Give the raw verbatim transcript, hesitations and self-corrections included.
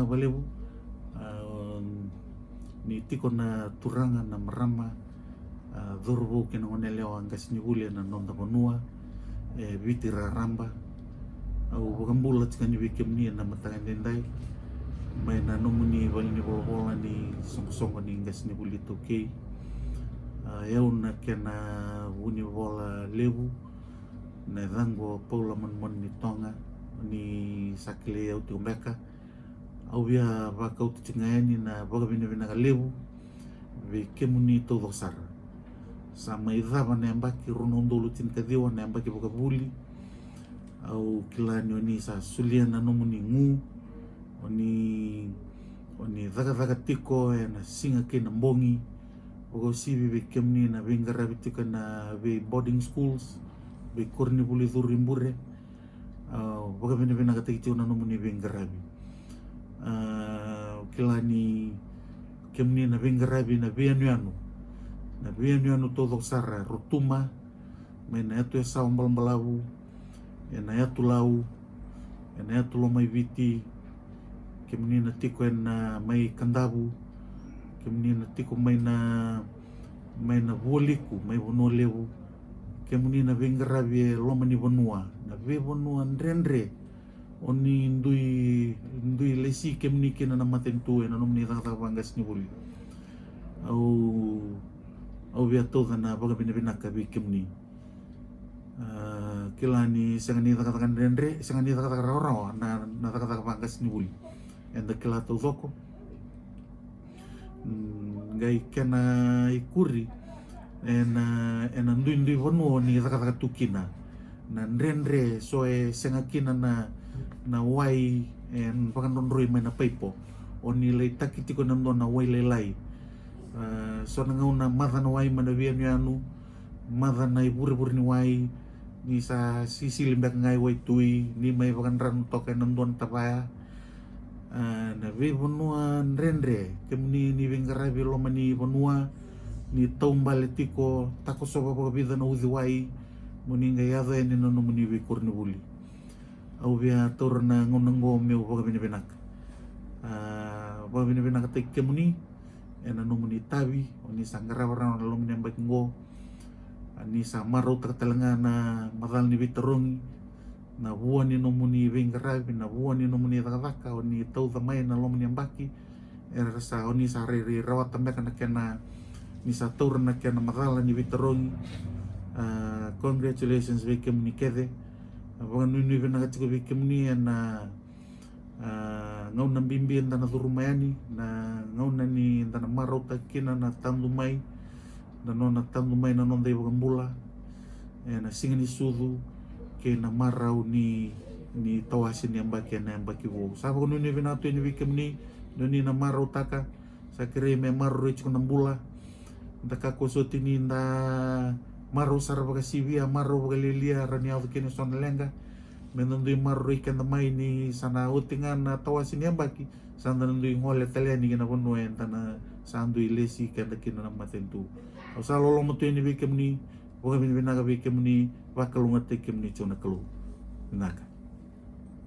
Vakalevu, a, ni tiko na turaga, na marama, a, cauravou kei na goneyalewa qasenivuli ena noda vanua e Viti raraba. Au vakabula tiko yani vei kemuni ena mataka edaidai mai na nomuni valenivolavola ni soqosoqo ni qasenivuli iTaukei. A, e au na kena vunivola levu, na yacaqu o Paula Manumanunitoga, ni sa kilai au tiko beka. Au via vakauta tiko ga yani na vakavinavinaka levu vei kemuni taucoko sara. Sa mai cava na yabaki rua na udolu tinikaciwa, na yabaki vakavuli. Au kila ni oni sa solia na nomuni gu, oni, oni cakacaka tiko ena siga kei na bogi, vakauasivi vei kemuni na veiqaravi tiko ena vei boarding schools, veikoronivuli curu i bure. A, vakavinavinakataki tiko na nomuni veiqaravi. A, kila ni kemuni na veiqaravi na veiyanuyanu, na veiyanuyanu taucoko sara, Rotuma, mai na yatu Yasawa Balabalavu, ena yatu Lau, ena yatu Lomaiviti, kemuni na tiko ena mai Kadavu, kemuni na tiko mai na, mai na Vualiku, mai Vanua Levu, kemuni na veiqaravi e loma ni vanua, na veivanua dredre, oni dui, dui lesi kemuni kina na matanitu ena nomuni cakacaka vaqasenivuli. Au, au via tauca na vakavinavinaka vei kemuni. A, kila ni sega ni cakacaka dredre, sega ni cakacaka rawarawa na, na cakacaka vaqasenivuli. Eda kila taucoko. Mm, qai kena ikuri ena, ena duidui vanua oni cakacaka tu kina. Na dredre, so e sega kina na, na wai e vakadrodroi mai na paipo, oni lai taki tiko ena dua na wai lailai. A, so na gauna maca na wai mai na veiyanuyanu, maca na ivurevure ni wai, ni sa sisili beka ga i waitui, ni mai vakadranu toka ena dua na tavaya. A, na veivanua dredre, kemuni ni veiqaravi e loma ni vanua, ni taubale tiko, takosova vakavica na uciwai, moni qai yaco yani na nomuni veikoronivuli. Au via taura na gauna oqo meu vakavinavinaka. A, vakavinavinakataki kemuni ena nomuni tavi, oni sa qarava rawa na loma ni yabaki oqo. A, ni sa marautaka tale ga na macala ni veitarogi, na vua ni nomuni veiqaravi, na vua ni nomuni cakacaka, oni tauca mai na loma ni yabaki. Era sa, oni sa rairai rawata beka na kena, ni sa taura na kena macala ni veitarogi. A, congratulations vei kemuni kece. A, vakanuinui vinaka tiko vei kemuni ena, a, gauna bibi eda na curuma yani, na gauna ni da na marautaka kina na tadu mai, na nona tadu mai na noda iVakabula ena Siga ni Sucu kei na marau ni, ni tawase ni yabaki ena yabaki vou. Sa vakanuinui vinaka tu yani vei kemuni, ni oni na marautaka, sa kerei me maroroi tiko na bula. Da kakua soti ni da marau sara vakasivia, marau vakalialia, rawa ni yaco kina eso na leqa. Me da dui maroroi keda mai ni sa na oti ga na tawase ni yabaki, sa da na dui gole tale yani ki na vanua eda na sa dui lesi keda kina na matanitu. Au sa loloma tu yani vei kemuni, vakavinavinaka vei kemuni, vakalougatataki kemuni tiko na Kalou. Vinaka.